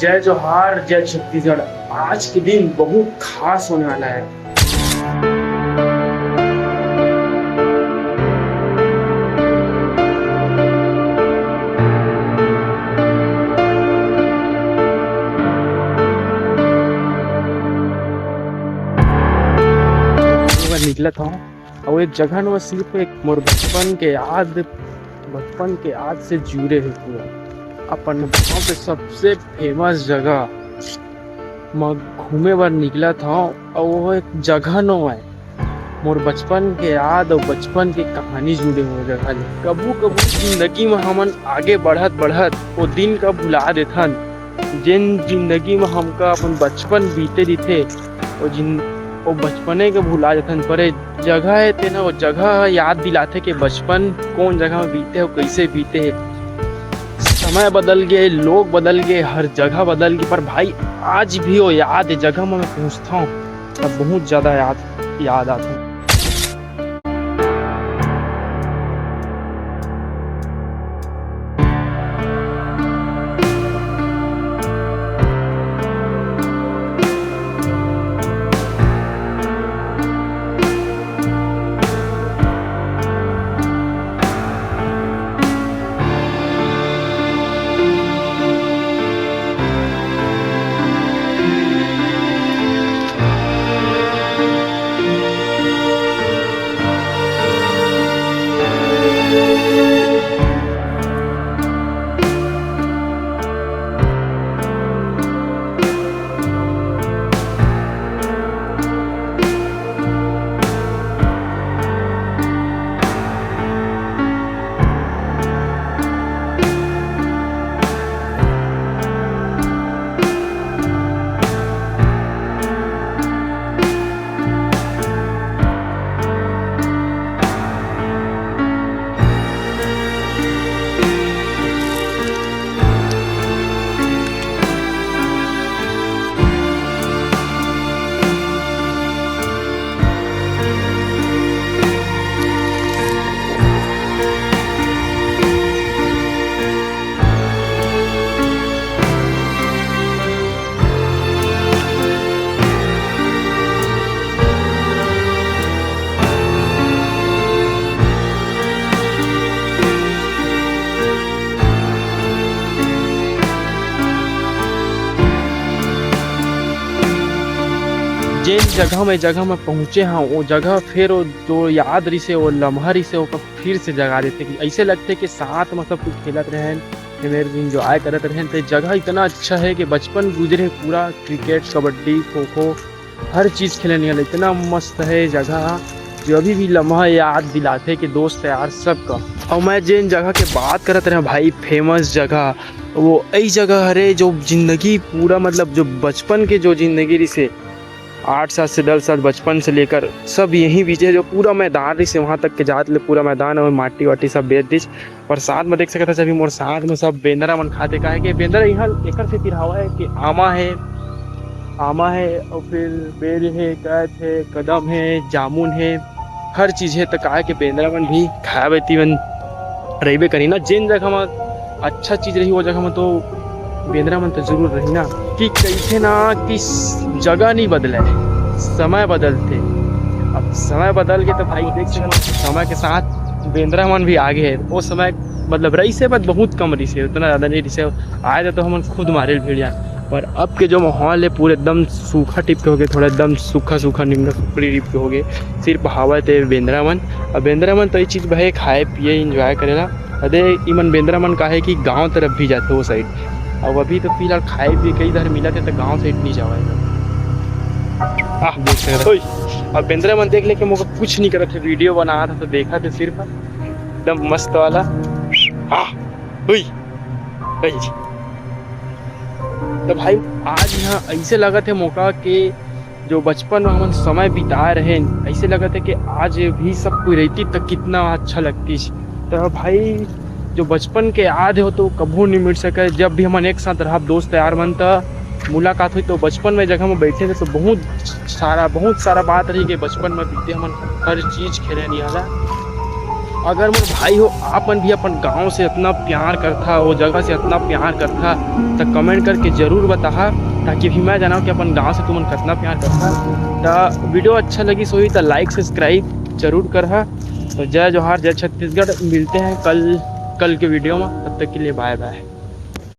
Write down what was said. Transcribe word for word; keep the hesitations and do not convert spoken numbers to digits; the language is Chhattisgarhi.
जय जोहार, जय छत्तीसगढ़। आज के दिन बहुत खास होने वाला है। मैं निकला था और एक जगह न, सिर्फ एक मोर बचपन के याद, बचपन के याद से जुड़े हे पूरा। अपन गांव के सबसे फेमस जगह म घूमे बर निकला था और वो एक जगह नो है, मोर बचपन के याद और बचपन के कहानी जुड़े हुए जगह ले। कभू कभू जिंदगी में हमन आगे बढ़त बढ़त वो दिन का भुला देथन, जेन जिंदगी में हमका अपन बचपन बीते दिथे, वो जिन वो बचपने के भुला देथन। पर ये जगह है तेना, वो जगह याद दिलाथे कि बचपन कौन जगह में बीते हो, कैसे बीते है। समय बदल गए, लोग बदल गए, हर जगह बदल गई, पर भाई आज भी वो याद है, जगह में मैं पहुँचता हूँ तब बहुत ज्यादा याद याद आते हैं। जेन जगह में जगह में पहुँचे हाँ, वो जगह फिर वो जो याद रिसे, वो लम्हा रिसे, ओकर फिर से जगा देथे कि ऐसे लगथे कि साथ में सब कुछ खेलत रहेन, एमेर एंजॉय करत रहेन। तो जगह इतना अच्छा है कि बचपन गुजरे पूरा, क्रिकेट, कबड्डी, खो खो, हर चीज खेले निकल, इतना मस्त है जगह जो अभी भी लम्हा याद दिलाथे कि दोस्त यार सबका। और मैं जेन जगह के बात करत रहे भाई, फेमस जगह, वो ऐ जगह हरे जो जिंदगी पूरा, मतलब जो बचपन के जो जिंदगी रिसे, आठ साल से दस साल बचपन से लेकर सब यहीं बीचे, जो पूरा मैदान रिसे वहाँ तक के जात ले पूरा मैदान और माटी वाटी सब बेच दिस। पर साथ में देख सकत हस, अभी मोर साथ में सब बेंदरा मन खाथे, काहे के बेंदरा यहाँ एकर से पिरहावा है कि आमा है, आमा है और फिर बेर है, कैथ है, कदम है, जामुन है, हर चीज है। तो काहे के बेंदरा मन भी खाए बर तेमन रहिबे करी ना। जेन जगह में अच्छा चीज रही, वो जगह में तो बेंदरा मन तो जरूर रही ना। कि कहिथे ना कि जगह नहीं बदले, समय बदलथे। अब समय बदल के तो भाई देख सकत, समय के साथ बेंदरा मन भी आगे है। वो समय मतलब रहिसे, बट बहुत कम रहिसे, उतना ज्यादा नहीं रहिसे। आए तो हमन खुद मारे ल भिड़ जान। पर अब के जो माहौल है पूरे एकदम सूखा टिप के हो गए, थोड़ा एकदम सूखा सूखा निमना सुपड़ी टिप के हो गए। सिर्फ हवा ते बेंदरा मन, अब बेंदरा मन तो ये चीज भाई खाए पिए एंजॉय करेला। अरे इमन बेंदरा मन काहे कि गांव तरफ भी जाथे वो साइड। अब अभी तो फिलहाल खाए पिए कई धर मिलत है तो गांव साइड नहीं जावा है। आह, देख सकत हस। ओए, अब बेंदरा मन देख ले के मोका कुछ नहीं करत है, वीडियो बना था तो देखा थे सिर्फ एकदम मस्त वाला। आह, हुई, हुई। तो भाई आज यहाँ ऐसे लगत है मोका के जो बचपन में हमन समय बिताए रहेन, ऐसे लगत है कि आज भी सब कोई रहती तो कितना अच्छा लगतीस। तो भाई जो बचपन के याद है वो तो कभू नहीं मिट सके। जब भी हमन एक साथ रहब दोस्त यार मन, तो मुलाकात हुई तो बचपन में जगह में बैठे थे तो बहुत सारा बहुत सारा बात रही कि बचपन में बीते हमन हर चीज खेले निहाला। अगर मोर भाई हो, आप मन भी अपन गांव से इतना प्यार करथा, वो जगह से इतना प्यार करथा, त कमेंट करके जरूर बताहा, ताकि भी मैं जाना कि अपन गांव से तुमन कितना प्यार करथा। त वीडियो अच्छा लगी होही त लाइक सब्सक्राइब जरूर करहा। तो जय जोहार, जय छत्तीसगढ़, मिलते हैं कल, कल के वीडियो में, तब तक के लिए बाय बाय।